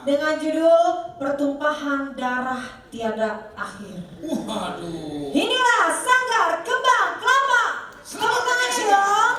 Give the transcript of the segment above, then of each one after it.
dengan judul Pertumpahan Darah Tiada Akhir. Waduh. Inilah Sanggar Kembang Kelapa. Tepuk tangannya dong.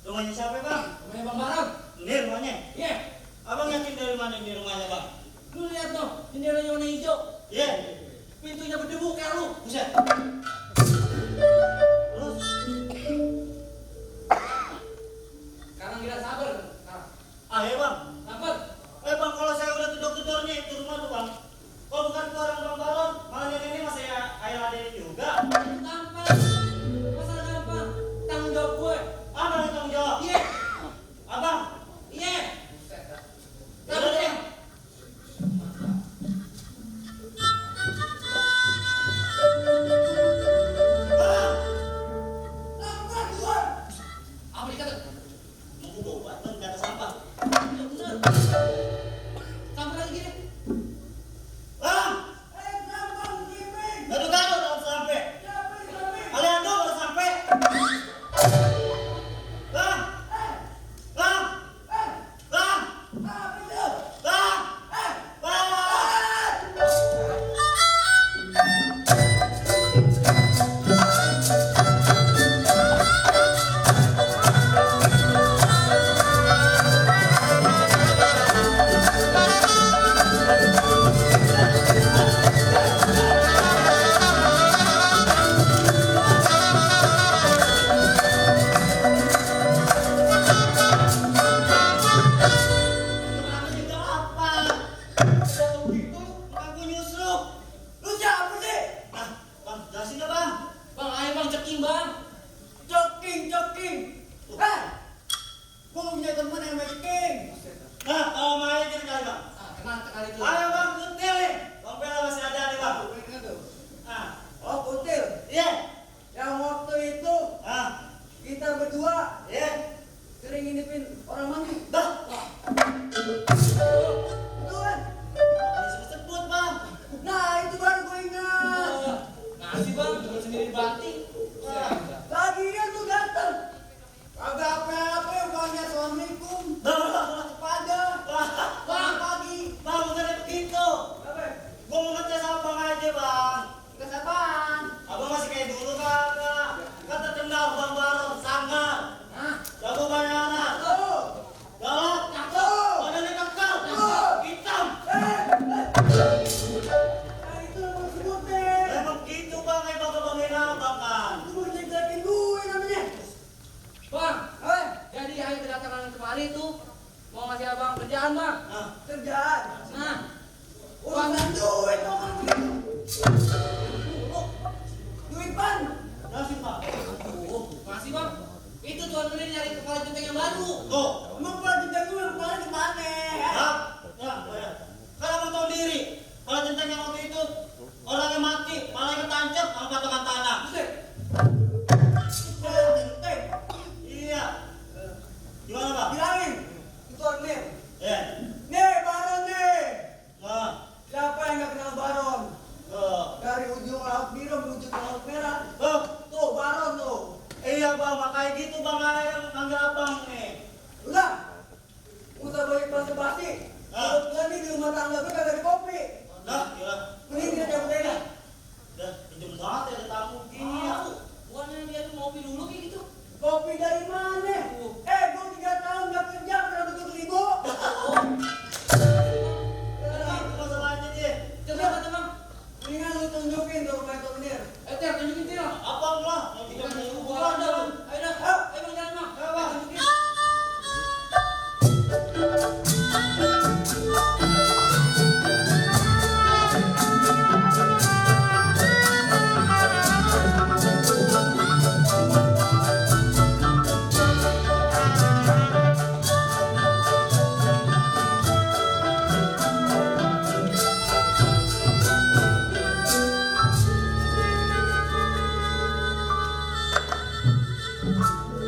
Rumahnya siapa, Bang? Rumahnya Bang Barang. Ini rumahnya? Iya. Abang yakin dari mana ini rumahnya, Bang? Lu lihat dong, jendelanya warna hijau. Iya. Pintunya berdebu kayak lu. Buset. Terus? Sekarang kita sabar. Sekarang. Ayo, Bang. Sabar. Bang, kalau saya udah gedor-gedornya itu rumah tuh, Bang. Kalau bukan ke orang Bang Balon, malah ini masih air ada juga. Gampang. Masalah gampang. Tanggung jawab gue. Apa yang tanggung jawab? Iya. Abang? Iya. Udah deh. ngintipin orang mandi. Dah. Itu kan. Sebut bang. Nah, itu baru gue ingat. Ngasih bang, cuma sendiri banting. Lagian tuh datang. Kagak apa-apa, bukannya Assalamualaikum. Dah. Pada. Bang, pagi. Bang bukannya begitu. Apa? Gua mau ngetes sama bang aja bang. Tes apaan? Abang masih kayak dulu kagak. Kan terkenal bang Baron, sangar. Hah? Jago bayaran. Tuh. Galak. Cakep. Badannya kekal. Hitam. Nah, itu lo sebutin. Emang gitu bang, kayak bangga-banggain abang kan. Itu mau jelek-jelekin gue namanya. Bang, Hei, jadi hari kedatangan kemari tuh mau ngasih abang kerjaan bang. Nah, kerjaan. Nah, Urusan duit dong kalau begitu. Duit pan. kasih pak. masih bang. Itu tuan beli nyari kepala centeng yang baru. Tuh. Emang pernah jenjang gue kemarin gimana? Hah? Ya, bayar. Kan abang tahu diri. Kalau centeng yang waktu itu orangnya mati, palanya ketancap sama patokan tanah. Buset. Jenteng. Iya. Gimana bang? Bilangin. Itu Arnir. Ya. Nih, Baron nih. Nah. Siapa yang gak kenal Baron? Tuh. Dari ujung laut biru menuju ke laut merah. Tuh. Tuh, Baron tuh. Iya bang, makanya gitu bang yang manggil abang nih. Udah. Usah banyak basa-basi. Kebetulan nih di rumah tangga gue kagak ada kopi. Dah, gila. Mending kita cabut aja. Udah, pinjem banget ya ada tamu gini ya. Bukannya dia tuh ngopi dulu kayak gitu. Kopi dari mana? Gue 3 tahun gak kerja pernah tutup ribu. Itu masalahnya dia. Coba kata bang. Mendingan lu tunjukin tuh rumah itu Arnir. Ter, tunjukin dia. Abang lah, yang Bukan 30 gua bulan ada dah. bang. Ayo dah. Ayo. Ayo bang jalan bang. Ayo, Bang. Tunjukin.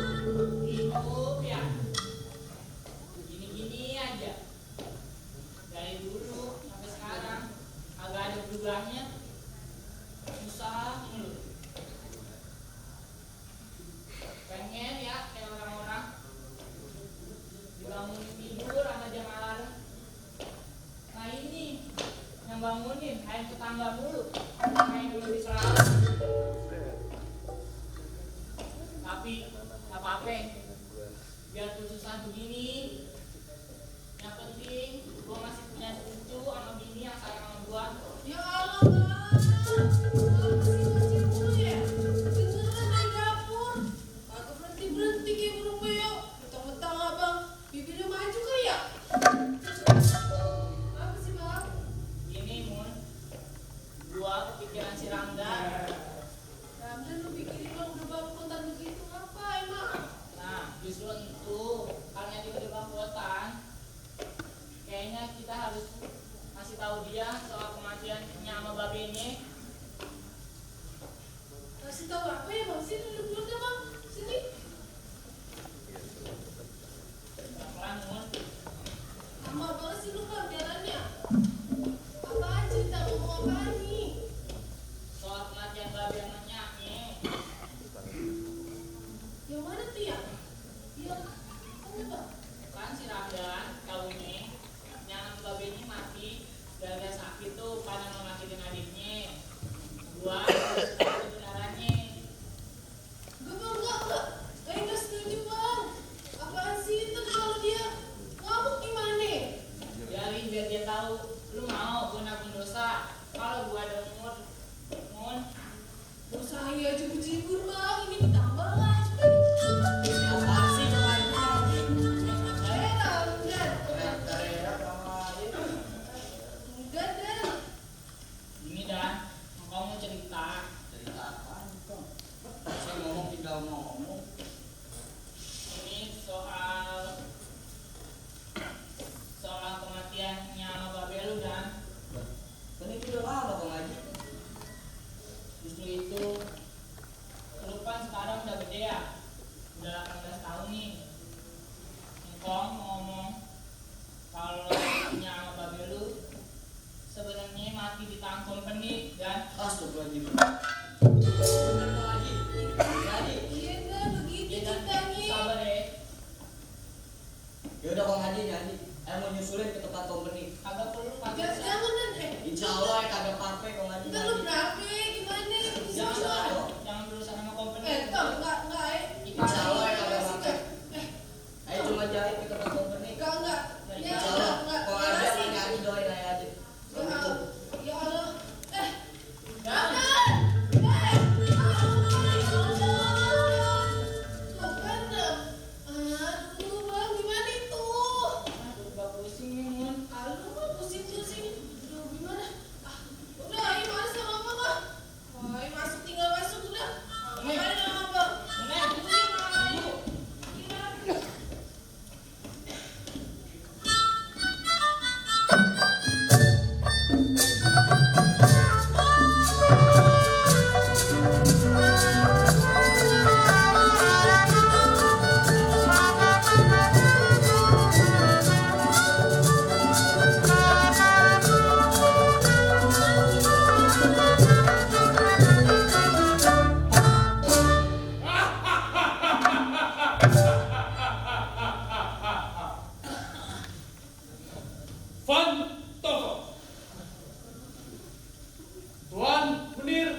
Hidup ya. Gini-gini aja. Dari dulu sampai sekarang agak ada berubahnya. Susah mulu. Pengen ya kayak orang-orang dibangunin tidur sama jam alarm. Nah ini yang bangunin kayak tetangga mulu. Kayak dulu di Sarawak. Tapi nggak apa-apa. Biarpun susah begini, yang penting gua masih punya cucu sama bini yang sayang sama gua. Ya Allah, Bang. Masih mulu ya? Beneran naik dapur. Kagak berhenti-berhenti kayak burung beo. Mentang-mentang abang bibirnya maju kali ya? Apa sih, Bang? Ini Mun, gua kepikiran si Rangga. Ramdan lu pikirin bang udah bangkotan begitu apa emang? Nah, justru itu karena dia udah bangkotan, kayaknya kita harus kasih tahu dia soal kematiannya sama babenya. Kasih tahu apa ya bang? Sini duduk dulu dah bang. Sini. Pelan Mun. Lama banget sih lu bang jalannya. Apaan cerita ngomong apaan nih? Soal kematian babe sama nyaknya. Yang mana tuh ya? Iya. Kenapa? Kan si Ramdan kawinnya nyana babenya mati gara-gara sakit tuh pada ngemakitin adiknya. Gua itu darahnya. Enggak. Nggak setuju bang. Apaan sih itu kalau dia ngamuk gimana? Biarin biar dia tahu lu mau gua nanggung dosa. Kalau gua ada umur, Mun, Dosa ya jujur bang. Ini ditambah lagi. apaan sih kemarin? Ramdan. Enggak dah. Ini dan kamu cerita Ya udah Kong Haji nyanyi. Mau nyusulin ke tempat company. Kagak perlu Jangan jangan deh. Insya Allah ya kagak apa-apa Kong Haji Entar lu nyanyi. berapa? Gimana? Bisa Jangan, Jangan berusaha sama company. Toh enggak Insya Allah ya kagak apa-apa. Eh, Ayo cuma jahit ke tempat company. enggak. Ya Insya Allah. enggak. Kong Haji sama nyanyi doain aja. Ya Allah. Ya Allah. Jangan. Aduh, Bang, gimana itu? Aduh, gak pusing nih, Mun. Aduh, pusing-pusing. Aduh, gimana? Udah, ini masuk apa, Bang? Wah, ini masuk, tinggal masuk udah. Kemarin sama Bang. Nenek, Pusing, Bang. Ibu. Gimana? Van Toko, Tuan Munir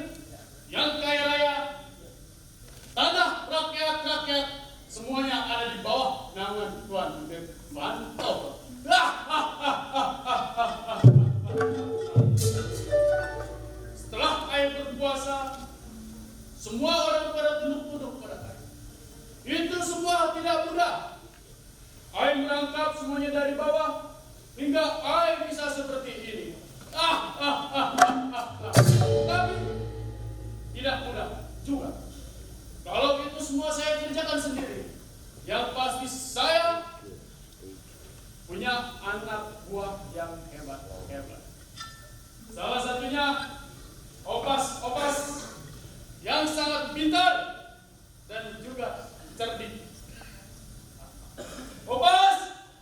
yang kaya raya, tanah rakyat-rakyat semuanya ada di bawah naungan Tuan Munir Van Toko. Setelah ayah berpuasa, semua orang pada tunduk-tunduk pada ayah. Itu semua tidak mudah. Ayah merangkap semuanya dari bawah hingga ayah bisa seperti ini. Tapi tidak mudah juga. Kalau itu semua saya kerjakan sendiri, yang pasti saya punya anak buah yang hebat-hebat. Salah satunya Opas yang sangat pintar dan juga cerdik. Opas!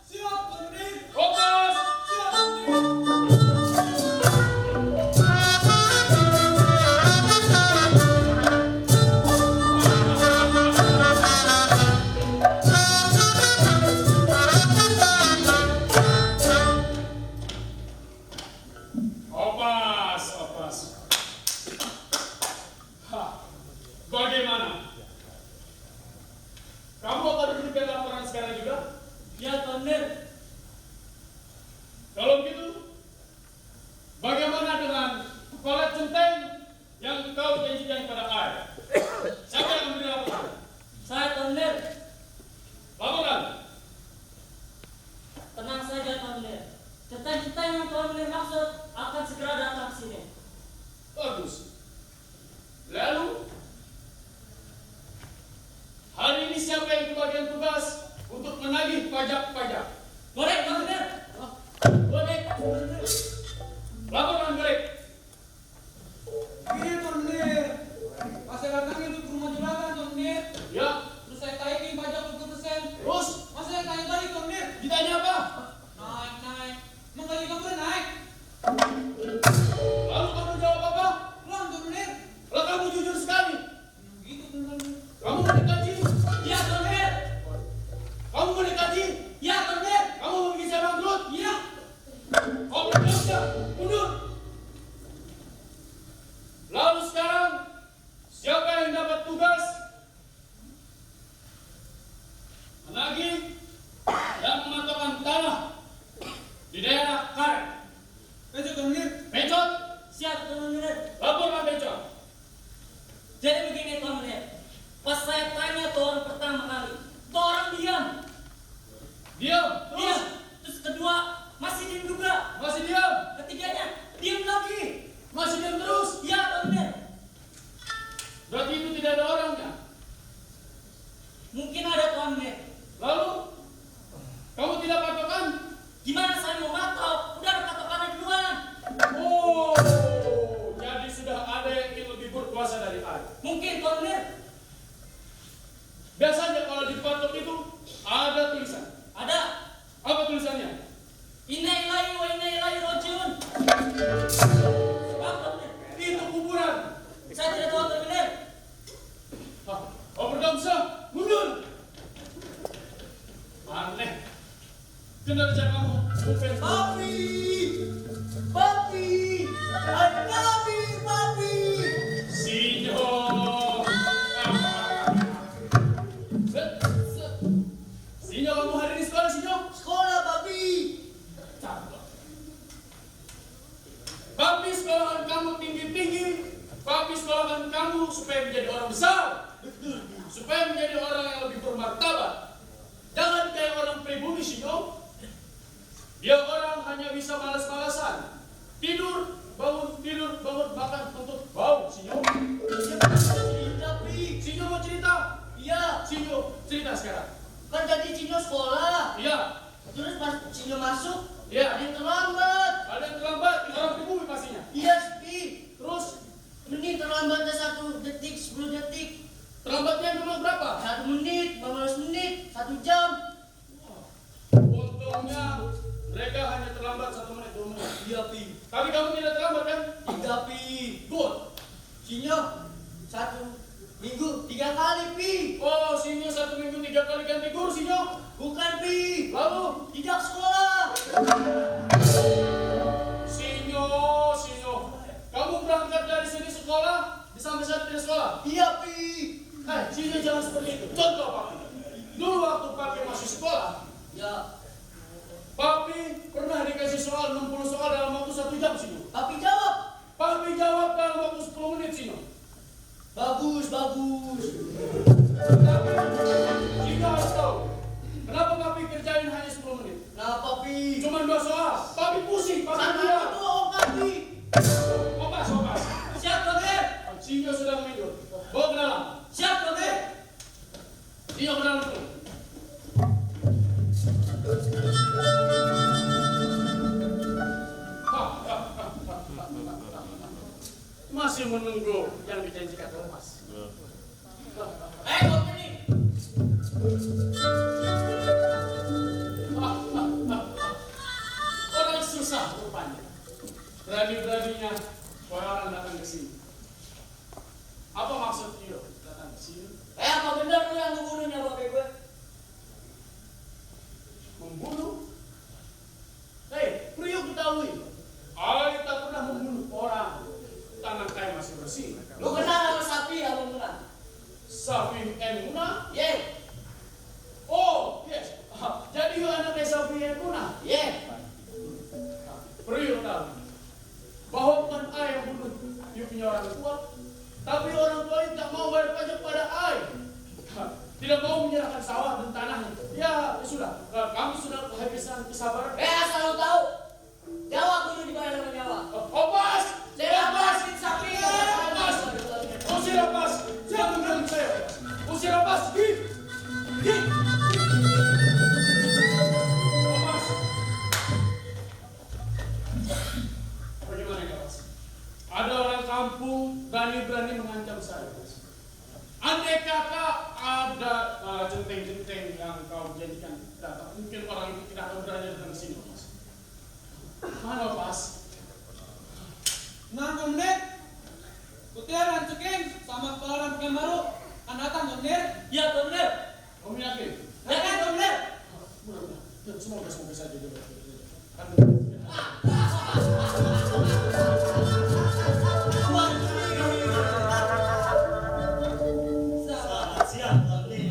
Siap, Munir. Opas! Siap, Munir. Opas. Hah, bagaimana? Kamu akan berikan laporan sekarang juga? Ya, Tuanir. Kalau begitu, bagaimana dengan kepala centeng yang kau janjikan pada ayah? Siapa yang memberi laporan? Saya, Tuanir. Laporan. Tenang saja, Tuanir. Centeng-centeng yang Tuanir maksud akan segera datang ke sini. Bagus. Lalu, hari ini siapa yang kebagian tugas untuk menagih pajak-pajak? Gorek, Tuanir. Gorek. Laporan Greg. Gini, Munir. Pas saya datang itu ke rumah juragan, Munir. Ya, Terus saya taikin pajak 20%. terus Mas saya tanya tadi, Munir. ditanya apa? Naik. Emang gaji kamu udah naik? Lalu kamu jawab apa? Belum, Munir. Kalau kamu jujur sekali, Gitu, Munir. kamu mau dikaji? Ya, Tuanir. Kamu mau dikaji? Ya, Tuanir. Kamu mau bicara Kinerja kamu bukan Papi! Papi! Papi! Papi! Sinyo. Sinyo, kamu hari ini sekolah, Sinyo? Sekolah, Papi! Cakep. Papi sekolahkan kamu tinggi-tinggi. Papi sekolahkan kamu supaya menjadi orang besar. Supaya menjadi orang yang lebih bermartabat. Jangan kayak orang pribumi, Sinyo. Dia orang hanya bisa malas-malasan. Tidur, bangun, makan, tutup, bau, Sinyo. Cerita, Pi! Sinyo mau cerita? Iya! Sinyo, cerita sekarang. Kan tadi Cino sekolah. Iya, Terus pas Cino masuk, iya. ada yang terlambat. Ada yang terlambat, orang pribumi pastinya. Iya, Pi. Terus, Menit terlambatnya 1 detik, 10 detik. terlambatnya dulu berapa? 1 menit, 15 menit, 1 jam. Untungnya mereka hanya terlambat 1 menit, 2 menit. Iya, Pi. Tapi kamu tidak terlambat kan? Tidak, Pi. Good. Cino 1 minggu 3 kali, Pi. Oh, Sinyo 1 minggu 3 kali ganti guru, Sinyo. Bukan, Pi. Lalu, Tidak sekolah. Sinyo. Kamu berangkat dari sini sekolah, sampai saat tidak sekolah. Iya, Pi. Sinyo jangan seperti itu. Contoh, Papi. Dulu waktu Papi masih sekolah, Ya, Papi pernah dikasih soal 60 soal dalam waktu 1 jam, Sinyo. Papi jawab. Papi jawab dalam waktu 10 menit, Sinyo. Bagus. Tapi, Sinyo harus tahu, kenapa Papi kerjain hanya 10 menit? Kenapa, Pi? Cuma 2 soal. Papi pusing, Papi Sama dia. itu, Papi. Opas. Siap, Papi. Sinyo sudah tidur. Bawa ke dalam. Siap, Papi. Sinyo ke dalam dulu. Masih menunggu yang dijanjikan Thomas. Kok ini? Orang susah rupanya. Berani-beraninya orang datang ke sini. Apa maksud dia datang ke sini? Apa benar lu yang ngebunuhnya, Papi gue? Membunuh? Hei, Priyo ketahui. I tak pernah membunuh orang. Tangan saya masih bersih. Lu kenal sama sapi apa enggak? Safi Emuna? Ye. Oh, yes. Jadi anaknya Safi Emuna. Ye. Priyo tahu bahwa bukan I yang bunuh dia punya orang tua, tapi orang tua itu tak mau bayar pajak pada I. Tidak mau menyerahkan sawah dan tanahnya. Ya sudah, kamu sudah kehabisan kesabaran. Asal lu tahu. Jawab dulu dibayar sama nyawa. Opas! Lepas sapi. Opas! Usir Opas! Jangan ganggu saya! Usir Opas! Opas! Bagaimana ini, Opas? Ada orang kampung berani-berani mengancam saya. Andai kata ada centeng-centeng yang kau jadikan datang, mungkin orang itu tidak akan berani datang ke sini, Opas. Mana, Opas? Nah, Domner, Putihan Ceking sama orang Pekan Baru kan datang, Domner. Iya, Domner. Kamu yakin? Ya kan, Domner? Mudah-mudahan. Semoga saja dulu. Selamat siang, Papi.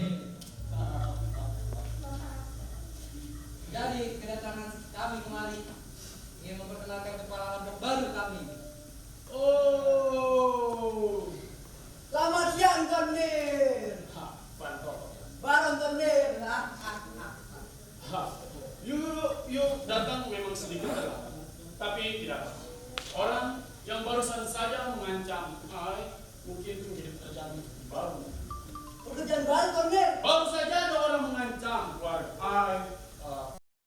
Jadi kedatangan kami kemari ingin memperkenalkan kepala kelompok baru kami. Oh, Selamat siang, Domner. Panto. Barang Domner. You datang memang sedikit telat, tapi tidak apa. Orang yang barusan saja mengancam mungkin itu menjadi pekerjaan baru. Pekerjaan baru, Domner. Baru saja ada orang mengancam keluarga